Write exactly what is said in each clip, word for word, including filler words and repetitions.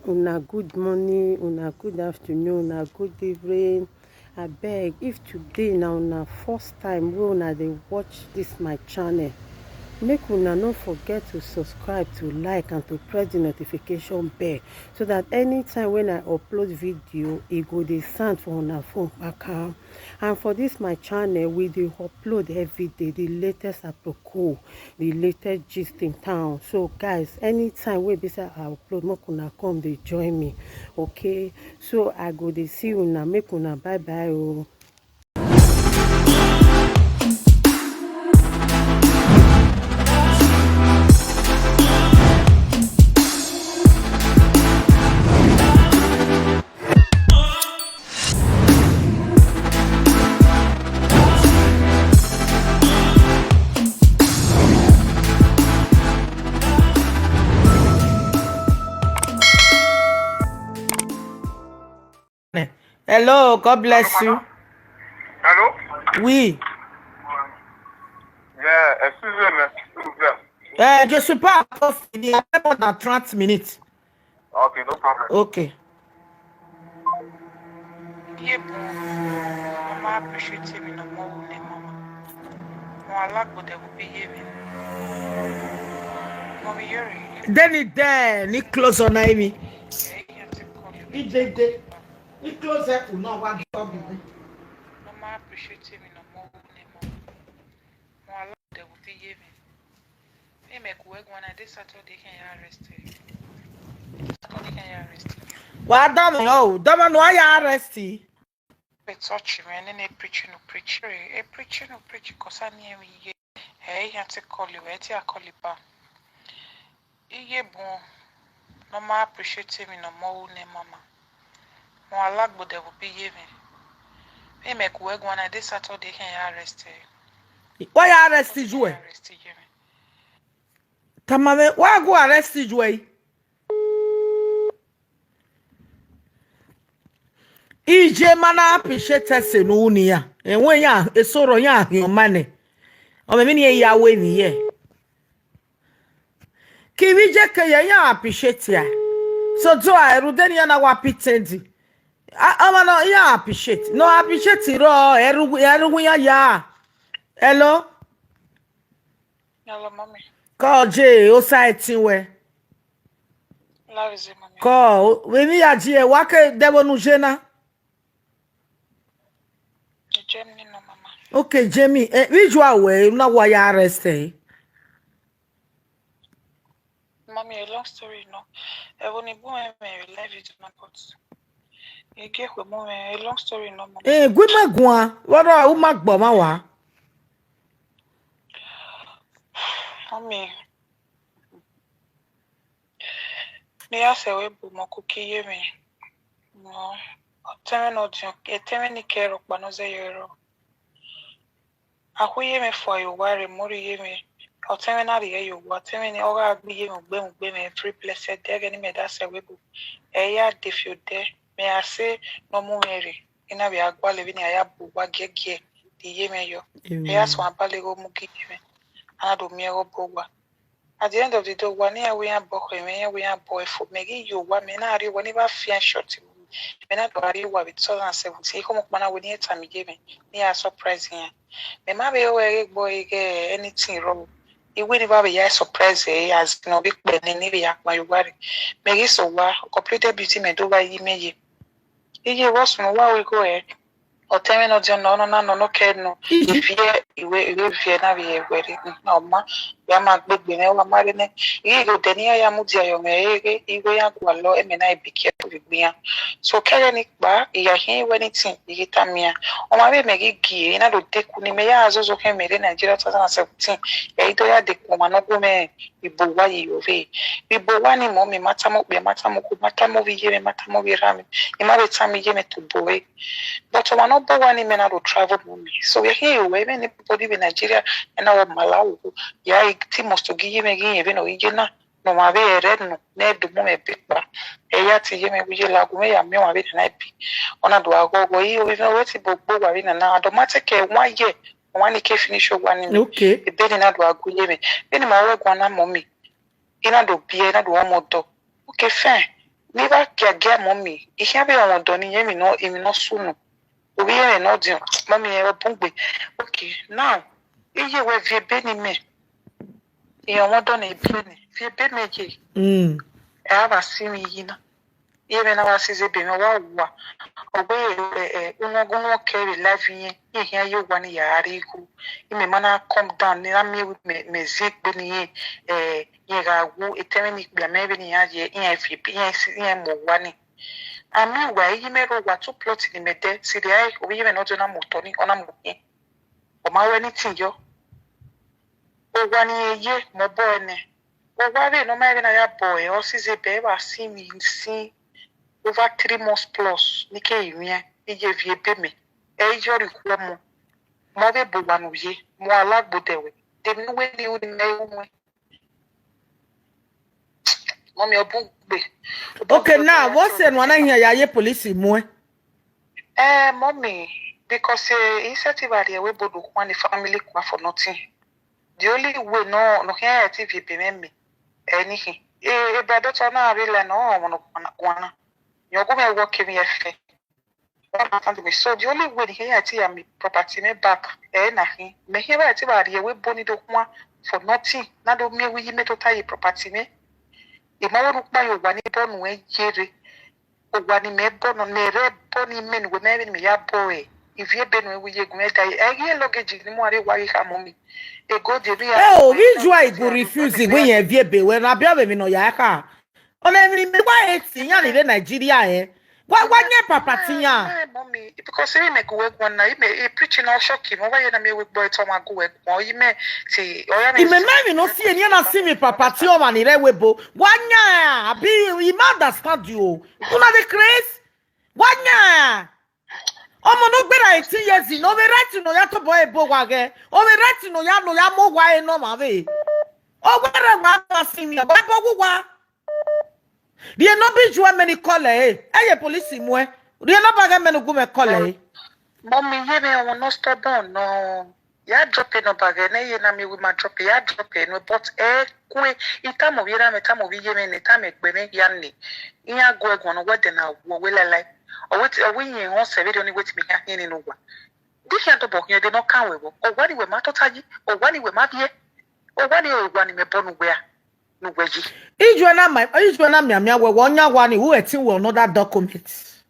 Una good morning, una good afternoon, una good evening. Abeg, if today na una first time wey una dey watch this my channel, make una no forget to subscribe, to like, and to press the notification bell, so that anytime when I upload video, e go dey sound for una phone kpakam. And for this my channel, we dey upload every day the latest aproko, the latest gist in town. So guys, anytime wey be say I upload, make una come dey join me, okay? So I go dey see una, make una bye bye o. Hello, God bless you. Hello? Oui. Yeah, excusez me, s'il vous plaît. Eh, je suis pas encore fini. Après pendant trente minutes. Okay, no problem. Okay. Ye bon, mama appreciate me no more ne mama. Mo alagbo de wo bi ye me. Mo mi yori. Then it there, ni close on me. He did it. He close that to know what you be. Mama appreciate me no more ne mama. Mo alagbo de wo bi ye me. Me me ku we gwana this Saturday can you arrest? Saturday can you arrest? Wa dama o, dama no ya arrest. Be touch me and then preaching no preach. E preaching no preach cause I near me. Hey, you have to call you, where to call you back. Iye bon, no ma appreciate me no more ne mama. Mo alagbo de wo bi ye me. Me me ku we gwana this Saturday can you arrest? Why you arrest you? Arrest ye me. Tamame, why go arrest you? Ije mana appreciate se no ni ya. Enwe ya, esoro ya, your money. O me ni ya we ni ye. Kiwi je ke ya, ya appreciate ya. So do I, eru deni ya na wa pitendi. A, ama no, ya appreciate. No appreciate ro, eru, eru ya ya. Hello? Hello, mommy. Call J, o sa etin we. Love is mommy. Call, we ni ya ji e, wa ke debo nu je na. Jamie no, mama. Okay, Jamie, eh, which one we, na wa ya arrest, eh? Mommy, a long story, no. E wo ni bu me, me, we live it, no, but. E ke kwe mo me, a long story, no, mama. Eh, gwe ma gwa, wa do, u ma gbo ma wa. Mommy. Me ya se we bu mo ku ki ye me. No. Oteme no dio, eteme ni kero pa no ze yero. Aku ye me fo yo ware, mori ye me. Oteme na ri ye yo wa, oteme ni oga agbi ye me, gbe mu gbe me, every blessed day, gani me da se we bu. E ya de fi o de, me a se no mu me re. Ina bi agwa le bi ni aya bu wa gege, di ye me yo. E ya so abale go mu gi ye me. Ana do mi e go bo wa. At the end of the day, wa ni awe ya bo ko me, ya we ya bo e fo. Me gi yo wa, me na ari wa ni ba fi an short. Me na do ari wa bi two thousand seventeen, ko mo pa na we ni e ta mi ye me. Ni a surprise ya. Me ma be o e gbo e ge anything wrong. Iwe ni ba be ya surprise e, as no bi pe ni ni be ya pa yo wa re. Me gi so wa, complete beauty me do ba yi me ye. Iye wa sunu wa we go e. Oteme no dio no, no, na no, no ke no. Ije. Ivie, iwe, iwe vie na vie were. No, ma, ya ma gbegbe ne, wa ma re ne. Iye go deni ya mu dia yo me, ege, iwe ya gwa lo, eme na ibi ke ku bi ya. So kere ni pa, iya hin we ni tin, iye ta mi ya. O ma be me gi gi, ina do de ku ni me ya azozo ke me re Nigeria two thousand seventeen. Ya ido ya de ku ma no ku me, ibo wa yi yo ve. Ibo wa ni mo mi mata mo pe, mata mo ku, mata mo vi ye me, mata mo vi ra mi. I ma be ta mi ye me to bo e. But wa no bo wa ni me na do travel mo mi. So we here we me ni body be Nigeria, and I wa Malawi. Ya i ti must to gi ye me gi ye be no ye na. No ma be red no. Ne do mo me be pa. E ya ti ye me bi ye la gu me ya me wa be na bi. Ona do ago go yi o bi me we ti bo bo wa bi na na. Do ma te ke wa ye. Wa ni ke finish o wa ni me. Okay. E be ni na do agu ye me. Be ni ma we gwa na mo mi. Ina do bie, ina do omo do. Okay, fine. Ni ba kia gia mommy. Ihe be on doni ye mi no, imi no sunu. Obi ye no din. Mommy e obungbe. Okay, now. Iye we vie be ni me. Iye on doni be ni. Vie be me ye. Mm. E aba si mi yina. Ye me na wa si ze be me wa wa. Ogbe e e uno guno ke be life ye. Ye here ye wa ni ya ari ku. Ime mana come down ni na me me me zik be ni ye. Eh, ye ga wu e teme ni gbe me be ni ya ye. Ye fi ye si ye mo wa ni. Ami wa ye me ro wa tu plot ni me de. Si de ai obi ye me no do na mo to ni ona mo ye. O ma we ni tin yo. O wa ni ye mo bo ne. O wa be no ma be na ya bo e o si ze be wa si mi si over three months plus ni ke yi mi e ye vie be me. E yo ri ku mo. Mo be bo wa nu ye. Mo alagbo de we. De mi we ni u ni me u we. Mommy obungbe. Okay, now, what's the one here? Ya ye police mwe. Eh, mommy, because eh, he said he was here we both one family kwa for nothing. The only way no no here T V be me anything. Eh, eh, brother to na really no one one. You go me work me efe. So the only way the here T V me property me back. Eh, na he. Me here T V here we boni do kwa for nothing. Na do me we me to tie property me. Ima wo rukpa yo wa ni bonu e yere. O wa ni me bono ne re boni men we me ni me ya boy. If ye benu we ye gun e dai. E ye luggage ni mo are wa yi ha mommy. E go de bi. Oh, which why go refuse it when you vie be when I be mi no ya ka. Ona mi me wa e ti ya ni Nigeria eh. Wa wa nye papa ti ya. Mommy, because we me go we go na me e preaching all shocking. Wa ye na me we boy to ma go we go. Yi me ti o ya me. Ime na mi no si eni na si mi papa ti o ma ni re we bo. Wa nya abi i ma understand you. Una the craze. Wa nya. Omo no gbera eighteen years no be right no ya to boy bo wa ge. O be right no ya no ya mo wa e no ma be. O gbera wa ma si mi ba bo wa. Rie no bi ju many call eh. Eye police mu eh. Rie no ba ga many gu me call eh. Mommy ye me won no stubborn no. Ya drop e no ba ga ne ye na me we ma drop e ya drop e no but eh kwe itamo bi ra me tamo bi ye me ne tamo gbe me ya ni. Iya go e go no we de na wo we lele. O we ti o we yin ho se video ni we ti mi ya ni no wa. This year double here they no can we wo. O wa ni we ma to taji. O wa ni we ma bi e. O wa ni o wa ni me bonu we a. No we ji. Ijwe na my ijwe na mi amia we wo nya wa ni who etin we another document.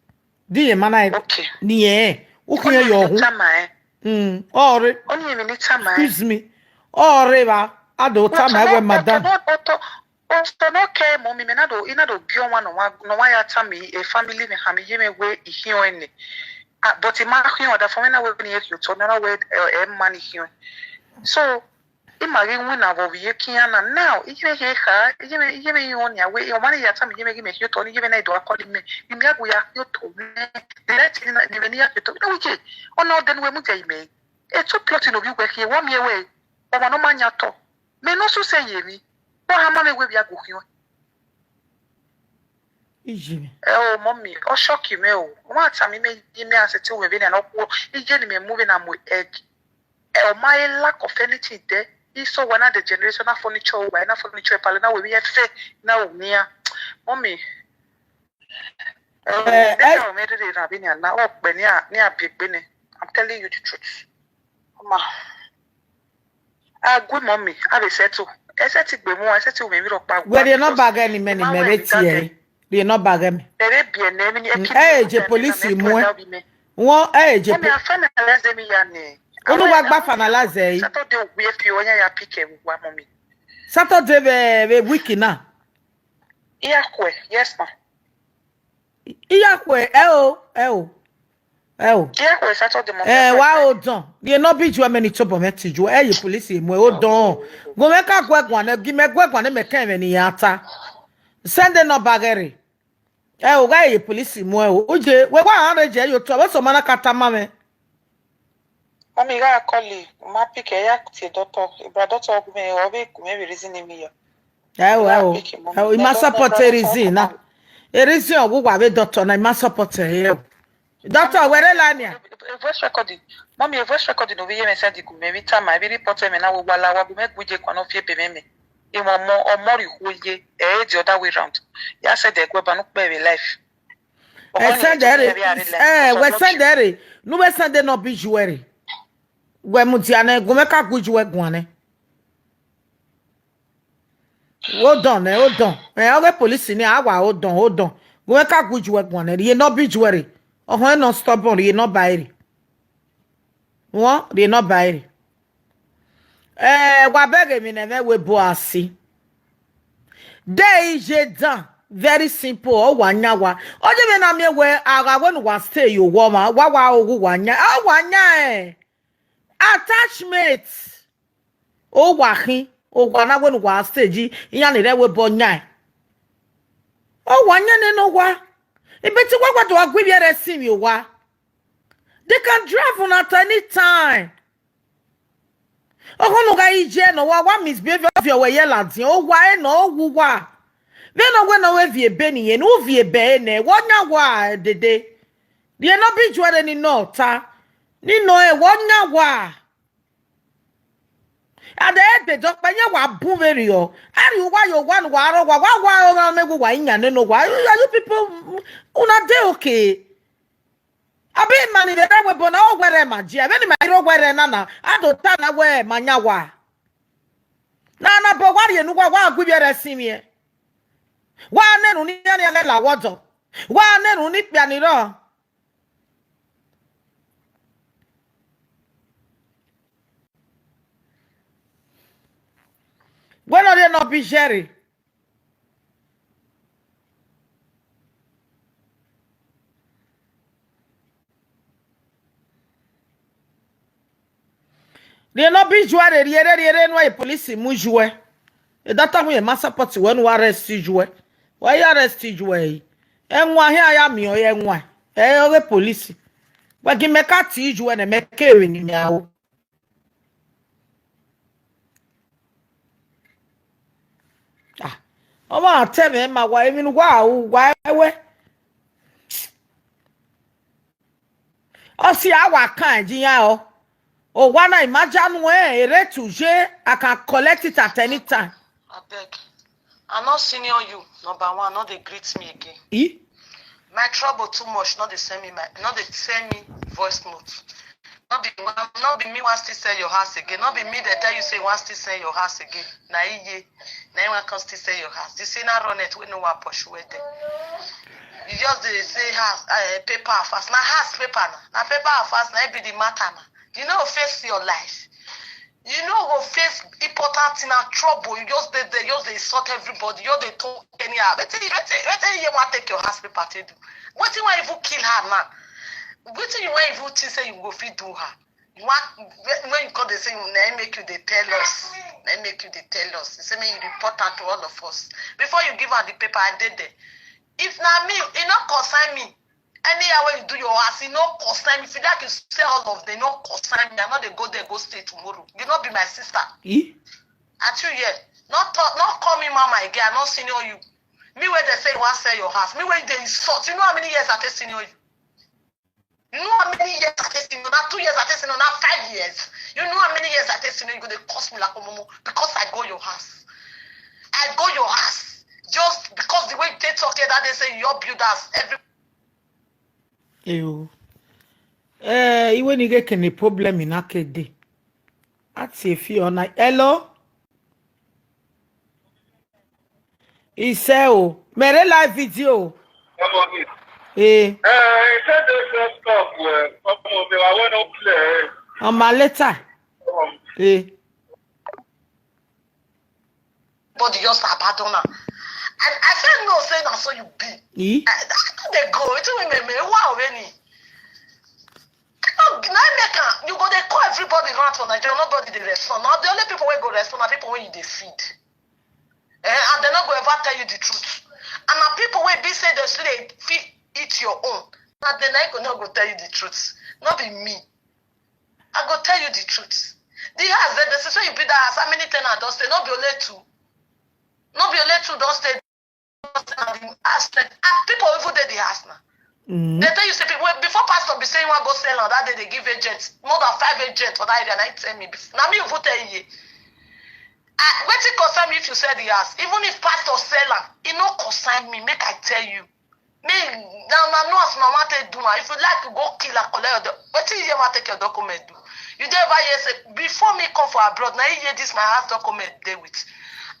Di ye mana Okay. Ni e. U kun ye yo hu. Tama eh. Mm. Ore. Oni e mi ni tama eh. Excuse me. Ore ba. Ado tama we madam. Oto no ke mo mi me na do ina do bio wa no wa no wa ya tami e family me ha me ye me we ihion ene. Ah, but ima hion da for me na we ni e to no na we e man ihion. So ima ri win na vo ye kiana now. Iye he ha, iye me iye me yo ni awe. O mani ya tami iye me gi me hio to ni iye me na do akoli me. Ni mi agu ya hio to me. The right thing na ni me ni ya hio to. No we ke. Ono den we mu je ime. E to plot no bi we ke wa mi e we. O ma no manya to. Me no so se ye mi. Wa ha ma me we bi agu hio. Iji. Eh, oh, mommy, oh, shock you, me, oh. What time me, you me, I said to women and all, you get me moving, I'm with egg. Eh, oh, my lack of anything there. He saw one of the generational furniture, why not furniture, pal, now we have faith, now near. Mommy. Eh, Eh, I made it in Ravinia, now up, when near, near big Benny. I'm telling you the truth. Mama. Ah, good mommy, I be settle. I said to be more, I said to me, rock back. Where they not bag any many merit here. They not bag me. There be a name in a Eh, je police mu. Won eh je. Mommy, I finalize me yani. Onu wa gba finalize eh. Saturday we fi onya ya pick e wa mommy. Saturday be be week na. Yeah, kwe. Yes, ma. Iya kwe eh o eh o. Eh o. Yeah, kwe Saturday morning. Eh wa o don. Ye no bi ju many to bo me ti ju eh ye police mu o don. Go me ka gwe gwan e gi me gwe gwan e me kan me ni ata. Send no bagere. Eh o ga ye police mu eh o. Uje we wa an re je yo to we so mana kata ma me. Mommy, I call you. Ma pick e ya ti doctor. Ibra doctor me obi ku me reason me ya. Eh o eh o. Eh o ima support e reason na. E reason o wa we doctor na ima support e. Doctor where la ni. A voice recording. Mommy, a voice recording obi ye me send ku me mi time. I be report me na wo wala wa bu me guje kwa no fie pe me me. Imo mo omori huye. Eh, the other way round. Ya said the gweba no be life. Ẹ send ẹ rè, ẹ wẹ send ẹ rè, nu bẹ send ẹ nọ bi ju ẹ rè. Wẹ mu dia nẹ, gun mẹ ka gu ju ẹ guan nẹ. Hold on, ẹ, hold on. Ẹ, ọgẹ police ni a wà, hold on, hold on. Gun mẹ ka gu ju ẹ guan nẹ, rè nọ bi ju ẹ rè. Ọhọn ẹ nọ stubborn, rè nọ ba ẹ rè. Wọn, rè nọ ba ẹ rè. Ẹ, wa bẹgẹ mi nẹ mẹ we bo asi. Dey ije dan, very simple, ọ wa nya wa. Ọ je me na mi we aga when wa stay yo wo ma, wa wa ogu wa nya, ọ wa nya ẹ. Attachment. Ọ wa hin, ọ wa na when wa stay ji, iya ni re we bo nya ẹ. Ọ wa nya ne no wa. Ibe ti wa wa do agwi bi ere si mi wa. They can drive on at any time. Ọhụnụ ga ije nọ wa wa misbehave of your way la din o wa e no wu wa. Ve no we no we vi ebe ni ye no vi ebe e ne wo nya wa dede. Rie no bi ju ere ni no ta. Ni no e wo nya wa. Ade ebe do pa nya wa bu ve ri o. Ari wa yo wa no wa ro wa wa wa o na me wu wa inya ne no wa. You, you people una dey okay. Abi mani de we bona o were ma ji. Abi ni ma ro were na na. Ado ta na we ma nya wa. Na na bo wa ri enu wa wa gwi bi ere si mi e. Wa ne ru ni ya ni le la wodo. Wa ne ru ni pia ni ro. Bueno, de no bi jere. Rie no bi ju ẹ rè, rie re, rie re, no e police mu ju ẹ. E data mu ye ma support we no arrest ju ẹ. Wa ya arrest ju ẹ. E nwa he aya mi o, e nwa. E o ge police. Wa gi me ka ti ju ẹ ne me ke we ni mi a o. Ah, ọmọ àtẹ̀mí ẹ̀ máa wá èmi ni wá àwọ̀ wá ẹ̀wẹ́. Ọ sì á wà kàn ẹ̀ jiyàn ọ. Ò wá náà ìmájánu ẹ̀ èrè tù ṣé I can collect it at any time. Abeg, I no senior you, number one, no dey greet me again. Ì? My trouble too much, no dey send me my, no dey send me voice note. No be, no be me wan still sell your house again. No be me dey tell you say wan still sell your house again. Na iye, na him wan come still sell your house. You see na run it wey no wan pursue wey dem. You just dey say house, uh, paper and fast. Na house paper na, na paper and fast na e be the matter na. You no face your life. You no go face important thing and trouble. You just dey there, you just dey insult everybody. You just dey talk anyhow. Wetin, wetin, wetin you wan take your house paper take do? Wetin wan even kill her now? Wetin you wan even think say you go fit do her? You wan, when, when you come dey say na him make you dey tell us, na him make you dey tell us. You say make you report am to all of us. Before you give am the paper, I dey there. If na me, e no concern me. Anyhow wey you do your house, e no concern me. If you like, you sell all of them, no concern me. I no dey go there go stay tomorrow. You no be my sister. Ì? At you here, no talk, no call me mama again. I no senior you. Me wey dey say you wan sell your house. Me wey dey insult. You know how many years I take senior you? You know how many years I take senior? Na two years I take senior. Na five years. You know how many years I take senior? You go dey curse me like omomo because I go your house. I go your house just because the way you take talk here that day say you all build house every Eyo. Eh, iwe ni ge kene problem in akede. Ati efi ona. Hello? Ise o. Mere live video. Ọmọ mi. Eh, Ẹ ṣé dey just talk well. Ọmọ mi wà wọ́n náà clear. on my letter. Um, Eh. Body just abandon am. And I say no say na so you be. Ì? I, I no dey go. Wetin we may may wa already. No, na im make am. You go dey call everybody around for Nigeria. Nobody dey respond. Na the only people wey go respond na people wey you dey feed. Eh, and dem no go ever tell you the truth. And na people wey be say dem still dey fit eat your own. Na dem na im go no go tell you the truth. No be me. I go tell you the truth. The house, the, the since when you build that house, how many tenants don stay? No be only two. No be only two don stay. House rent. And people even dey the house now. Mm. They tell you say people wey- before pastor be saying wan go sell am that day they give agents more than five agents for that area. Na him tell me. Na me even tell you. I, wetin concern me if you sell the house? Even if pastor sell am, e no concern me. Make I tell you. Me, na una know as una wan take do am. If you like, you go kill am, collect your do-, wetin you wan take your document do? You don ever hear say, before me come for abroad, na you hear this my house document dey with?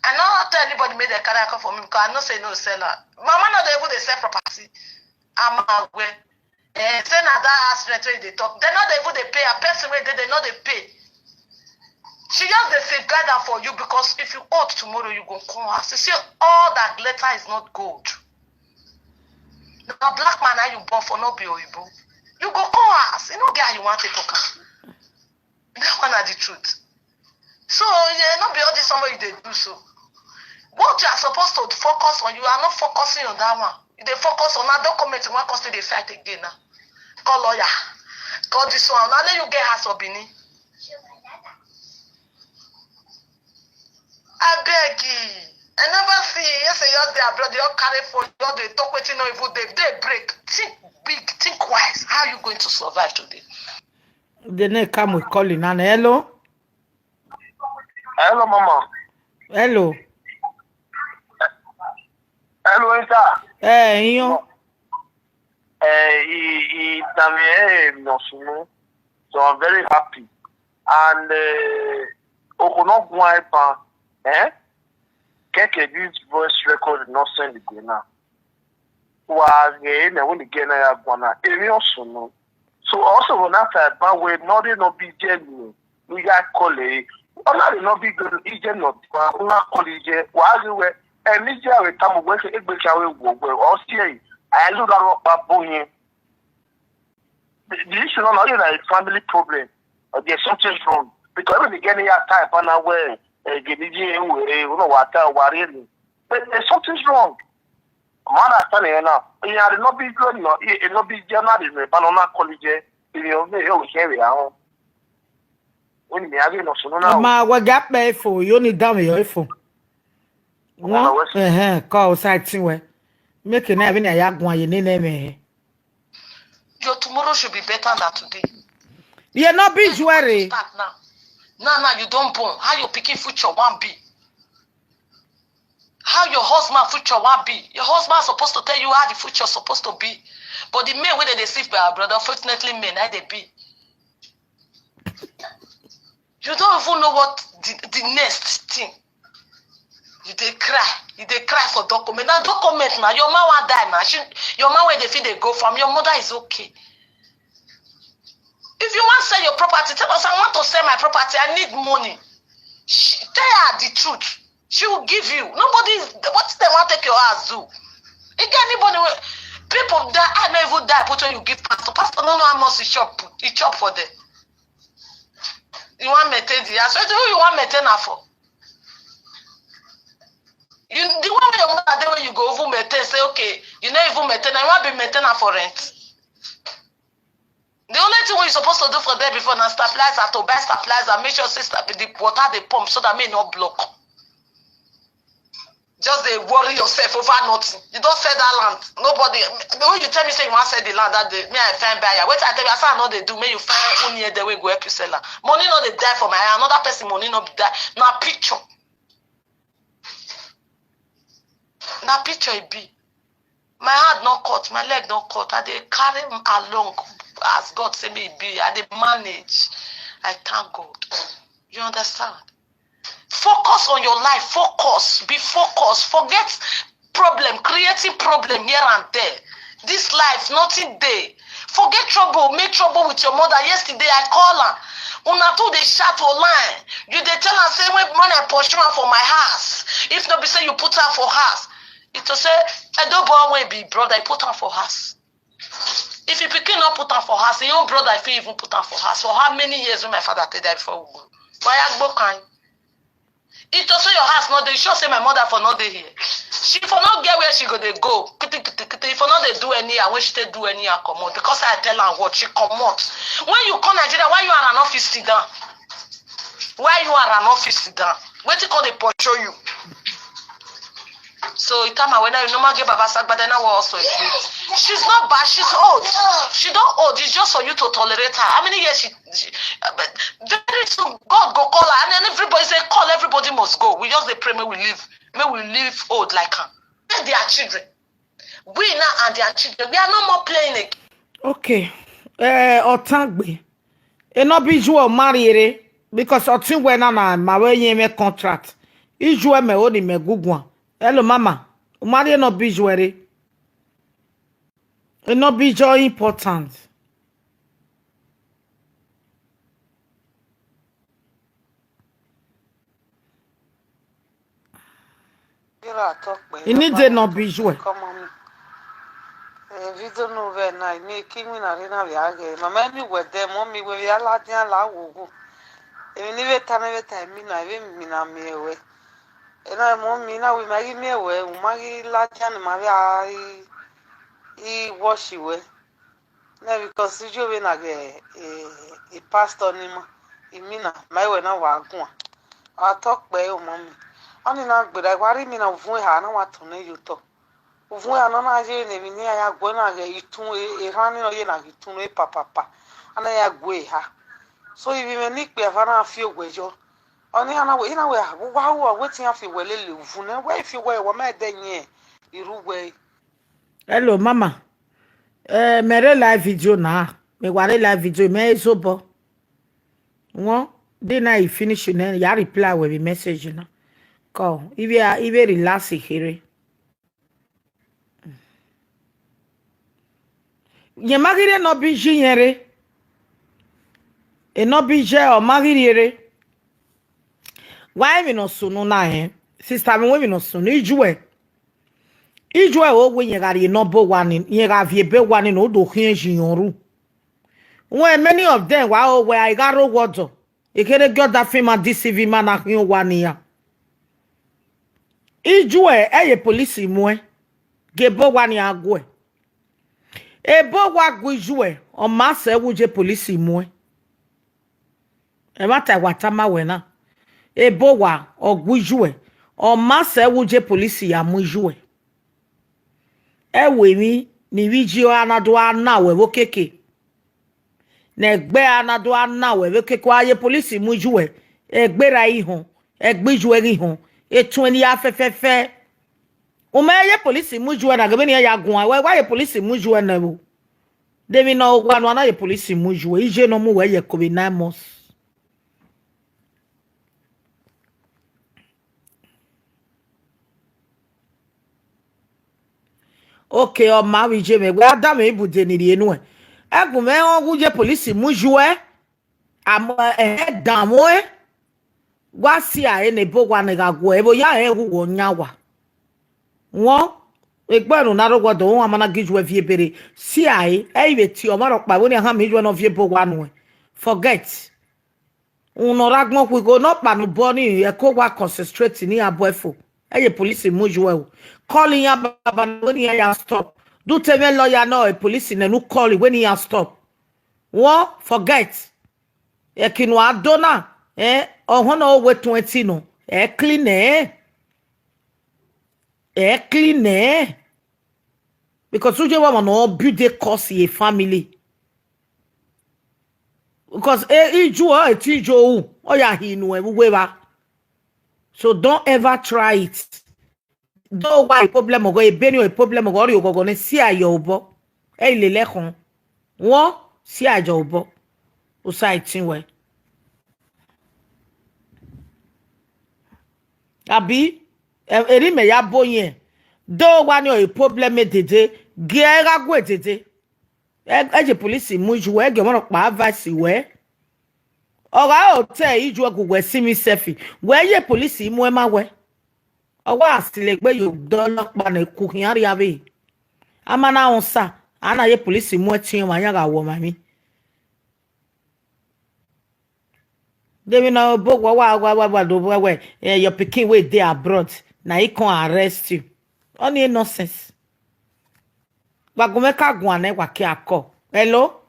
I no tell anybody make dem carry am come for me because I know say e no sell am. Mama no dey even dey sell property. I'm aware. Eh, say na that house rent wey you dey talk. Dem no dey even dey pay am. Person wey dey, dem no dey pay. She just dey safeguard am for you because if you old tomorrow, you go come house. You see, all that glitter is not gold. Na black man na you born for, no be oyibo. You go come house. E no get how you wan take talk am. That one na the truth. So, yeah, no be all this one wey you dey do so. What you are supposed to focus on, you are not focusing on that one. You dey focus on that document, you wan come still dey fight again now. Call lawyer, call this one. Now let you get house for Benin. Abeg, I never see you. Yes, you just dey abroad, you just carry phone, you just dey talk wetin no even dey, dey break. Think big, think wise. How you going to survive today? The name come with calling and hello. Hello, Mama. Hello. Hello, Esther. Eh, you. Eh, he, he, Daniel, eh, no, so I'm very happy. And, eh, Okono Gwaipa, eh? Keke, this voice record not send again now. Wa, eh, na when again I have one, eh, me also no. So also on that side, but we not, no be genuine. We got colleague. Ona de no be good, ije no, una college, wa we, and ije we tamu we, egbe ka we wo we, o si e, I look at what babu yin. The, the issue no, no, na a family problem. Or there's something wrong. Because when you get your type, and I wear, eh, get the J U, eh, you know what, uh, worry. But there's something wrong. Man, I tell you now, you are not be good, no, you not be general, but on that college, you know, you hear it. When me, I get no, so no, no. Ma, wa ga pe ifo, you need down your ifo. Mama, What? what's- Eh, eh, call side thing we. Make it na even a yagwan, you need name. Your tomorrow should be better than today. You no be jewelry. Start now. Now, now you don born. How your pikin future wan be? How your husband future wan be? Your husband supposed to tell you how the future supposed to be. But the men wey dem dey see for our brother, unfortunately, men, how they be. You don't even know what the, the next thing. You dey cry. You dey cry for document. Now document now. Your man wan die now. She, your man wey dey fit dey go farm. Your mother is okay. If you wan sell your property, tell us, "I want to sell my property. I need money." She, tell her the truth. She will give you. Nobody, what dem wan take your house do? You get anybody wey, people die, I no even die, put when you give pastor. Pastor no know how much he chop, he chop for them. You wan maintain the house. So who you wan maintain am for? You, the one wey your mother dey, when you go even maintain, say, okay, you no even maintain am, you wan be maintain am for rent. The only thing wey you supposed to do for there before na stabilizer, to buy stabilizer, make sure say sta-, the water dey pump so that make e no block. Just dey worry yourself over nothing. You don sell that land. Nobody, when you tell me say you wan sell the land that day, me I find buyer. Wetin I tell you, as I no dey do, make you find who near there wey go help you sell am. Money no dey die for my hand. Another person money no be die. Na picture. Na picture e be. My hand no cut, my leg no cut. I dey carry am along as God say me e be. I dey manage. I thank God. You understand? Focus on your life. Focus. Be focused. Forget problem, creating problem here and there. This life, nothing dey. Forget trouble. Make trouble with your mother. Yesterday, I call her. Una two dey shout online. You dey tell her say, when, when I pursue her for my house, if no be say you put her for house, it to say, I don't born wey be brother, I put her for house. If you pikin not put her for house, your own brother, if you even put her for house, for how many years when my father take die before we go? Why I go kind? It also your house not dey, sure say my mother for not dey here. She for not get where she go dey go. Kiti, kiti, kiti. If for not dey do any, I wish they do any, I come out. Because I tell her what she come out. When you come Nigeria, why you are an office sit down? Why you are an office sit down? Wetin come dey pursue you? So Itama, when I normal get Baba Sagbada now also agree. She's not bad, she's old. She don't old, it's just for you to tolerate her. How many years she, she uh, but very soon God go call her and then everybody say call, everybody must go. We just dey pray, may we live, may we live old like her. Let their children. We now and their children. We are no more playing again. Okay. Eh, Otangbe. E no be you marry ere because Otin we na na ma we yen me contract. Iju e me oni me gugwa. Hello mama. O marry no be you ere. E no be you important. Ira talk pe. You need to not be you. Come on. Eh, video no ve na mi ki mi na re na via ge. Mama mi we de mo mi we via la dia la wo go. E mi ni ve ta na ve ta mi na ve mi na mi we. E na mo mi na we ma gi mi we, u ma gi la dia ni ma via i i wo shi we. Na because iju we na ge e e pastor ni ma. I mi na ma we na wa gun. A talk pe o mo mi. Ani na gbe da wa ri mi na vun ha na wa tun ne you talk. Uvun ya no na ye ne mi ni aya gwe na ge itun e e han ni no ye na itun e pa pa pa. Ana ya gwe ha. So ibi me ni pe afa na fi ogwe jo. Oni ana we ina we a wa wa wetin a fi we lele uvun ne we fi we wa me de yen iru we. Hello mama. Eh, mere live video na. Me ware live video me ezobo. Won dey na e finish na ya reply with the message na. Call. Ibe ibe relax here. Ye magire no bi ji yere. E no bi je o magire re. Why mi no sunu na eh? Sister mi we mi no sunu ijue. Ijue o we ye gari no bo wani, ye ga vie be wani no do hin ji yoru. When many of them wa o we I ga ro wodo. Ekere gyo da fi ma deceive ma na hin wani ya. Ijue e ye police mu e. Ge bo wani agwe. E bo wa gu ijue, o ma se wu je police mu e. E ma ta wa ta ma we na. E bo wa o gu ijue, o ma se wu je police ya mu ijue. E we mi ni wi ji o ana do ana we wo keke. Na egbe ana do ana we wo keke wa ye police mu ijue. Egbe ra ihon, egbe ijue ihon. E tun ni ya fe fe fe. O ma ye police mu ijue na gbe ni ya gun wa wa ye police mu ijue na wo. De mi no wa no na ye police mu ijue. Ije no mu we ye ko be nine months. Okay, o ma wi je me. We adam e bu de ni ri enu e. Egun me won gu je police mu ijue. Am e dan mo e. Wa si a e ne bo wa ne ga gu e bo ya e wu wo nya wa. Won egbe no na ro gwodo won amana gi ijue vie bere. Si a e e iwe ti o ma ro pa wo ni ha mi ijue no vie bo wa nu e. Forget. Uno ragbon ku go no pa no bo ni e ko wa concentrate ni abo efo. E ye police mu ijue o. Call ya baba no ni ya stop. Do te me lawyer no e police ne nu call when ya stop. Won forget. E kinu adona eh o hono o we twenty no. E clean eh. E clean eh. Because uje wa no build a cause ye family. Because e iju o e ti jo u o ya hinu e we ba. So don't ever try it. Do wa problem ogo e beni o problem ogo ri ogogo ne si ayo obo. E ile le kon. Won si ajo obo. O sa itin we. Abi e- eri me ya bo yen. Do wa ni o problem e dede. Ge e ga gwe dede. E e je police mu ju e ge mo pa advice we. Oga o te iju e gu we si mi sefi. We ye police mu e ma we. Owa asile gbe yo do lo pa ne ku hin ari abi. Ama na on sa. Ana ye police mu e tin wa yan ga wo ma mi. Demi na bo wa wa wa wa wa do wa we. Eh, your pikin wey dey abroad. Na he come arrest you. Only nonsense. Wa go make a go and wa ki ako. Hello?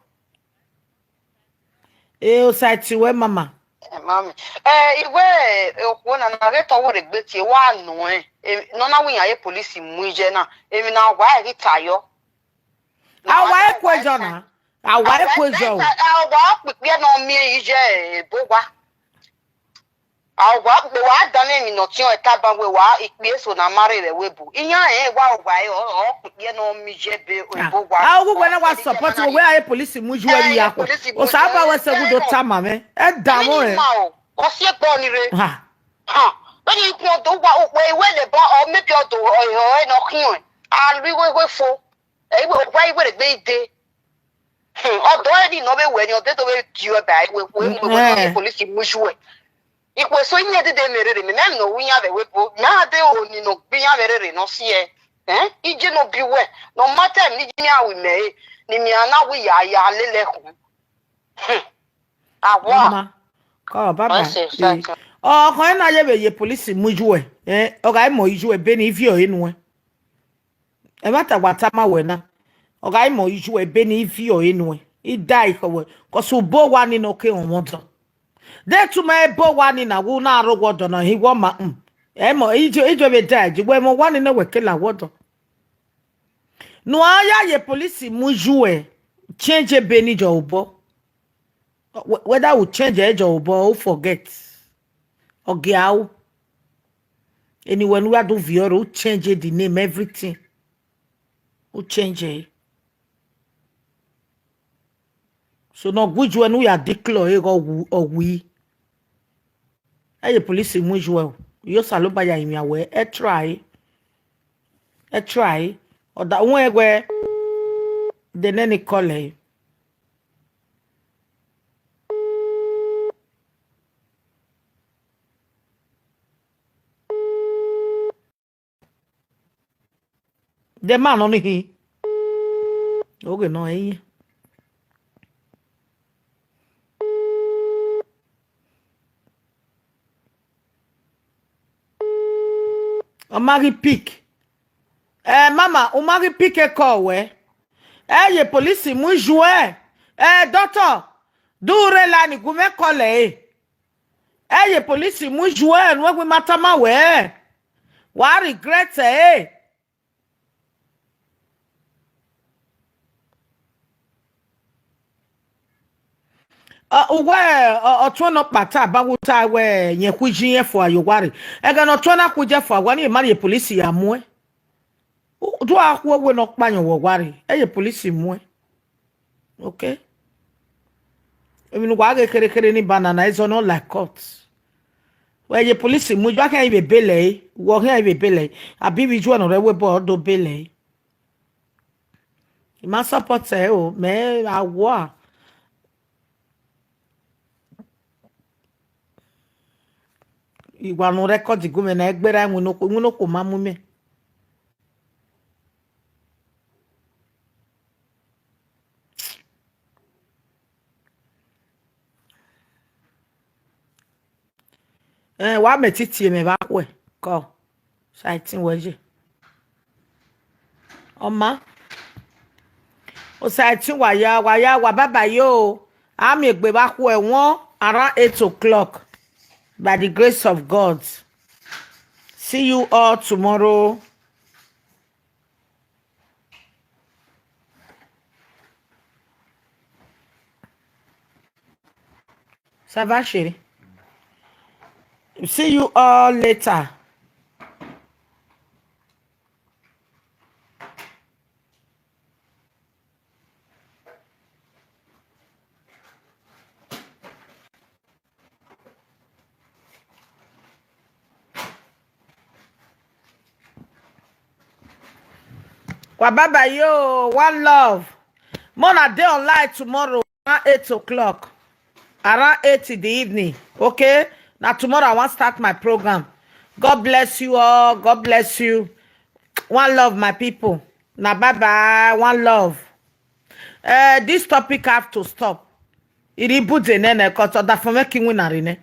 Eh, o side we mama. Mami. Eh, iwe okwo na na ge to wore gbe tie wa nu eh. Eh, no na wi ya ye police mu je na. Emi na wa e ri tayo. Awa e kwejo na. Awa e kwejo. Awa pipi no mi e je e bo wa. Awa gbe wa da me mi no ti o e ta ba we wa ipi eso na mare re we bu. Iya e wa wa e o o pipi no mi je be e bo wa. A ogu we na wa support we we aye police mu ju e ya ko. O sa ba we se gu do ta ma me. E da mo e. Ma o. O si e gbo ni re. Ha. Ha. When you go do wa o we we le ba o me bi o do o e no kion. A ri we we fo. E we wa e we re gbe ide. Hmm, odo e ni no be we ni odo to be di o ba e we we we we Eh. police mu ju e. Ikwe so yin de de mere re me me no wi ya be we bo. Na de o ni no gbi ya mere re no si e. Eh? Ije no bi we. No matter ni mi a wi me. Ni mi ana wi ya ya lele ku. Hmm. Awa. Mama. Ko baba. Ese, Eh, thank you. O ko na ye be ye police mu ju e. Eh, o ga mo ju e be ni vi o enu e. E ma ta wa ta ma we na. O ga mo ju e be ni vi o enu e. I die ko we. Ko su bo wa ni no ke on won tan. De tu me bo wa ni na wu na ro wo do na hi wo ma. Mm. E mo ijo ijo be die ji we mo wa ni na we ke la wo do. No aya ye police mu ju e. Change e be ni jo obo. Wh- Whether we change e jo obo, we forget. Oge how. Anyway, we do vioro, we change e the name, everything. We change e. So no good when we are declare e go wu- or we. E ye police mu ju e. Yo salo ba ya imi awe. E try. E try. O da won e gwe. De ne ni call e. De ma no ni hi. Oge no e. O ma gi pick. Eh, mama, o ma gi pick e call we. Eh, ye police mu ju e. Eh, doctor, du re la ni gu me call e. Eh, ye police mu ju e, no we mata ma we. Wa regret e. Uh, uwe uh, otwono pata bawuta we nye kuji ye fo ayowari. Ega no twona kuje fo awani mari ye police ya mue. U- Du akwo we no kpanyo wo wari. E ye police mue. Okay. Emi no wa ge kere kere ni banana is no like court. We ye police mu ju aka ibe bele. Wo he ibe bele. Abi bi ju no re we bo do bele. I ma support e o, me awa. Iwa no record gume na egbera enwe no ko, enwe no ko mamu me. Eh, wa me titi me ba kwe. Ko. Saitin weje. Oma. O saitin wa ya, wa ya, wa baba yo. Ami egbe ba kwe won around eight o'clock. By the grace of God. See you all tomorrow. Ça va, chérie? See you all later. Kwa baba yo, one love. Mona dey online tomorrow around eight o'clock. Around eight in the evening. Okay? Now tomorrow I want to start my program. God bless you all. God bless you. One love, my people. Now bye bye. One love. Uh, this topic have to stop. Iri buze nene koto da fome ki wina rine.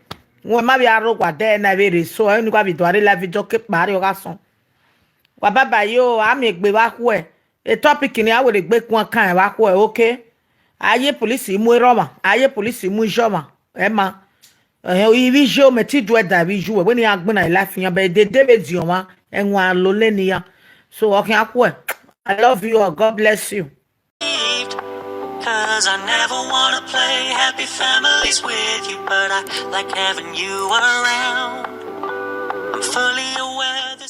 Nwe ma bi aro gwa de na vere so enu gwa bi do are la video ke pari o ga son. Wa baba yo, ami egbe wa kwe. E topic ni awere gbe kun kan wa kwe, okay? Aye police mu eroma, aye police mu joma. E ma. Eh, ibi jo me ti dwe da ibi jo we ni agbe na life yan be de de be di o wa. Enwa lo le ni ya. So okay akwe. I love you all. God bless you. Cause I never wanna play happy families with you, but I like having you around. I'm fully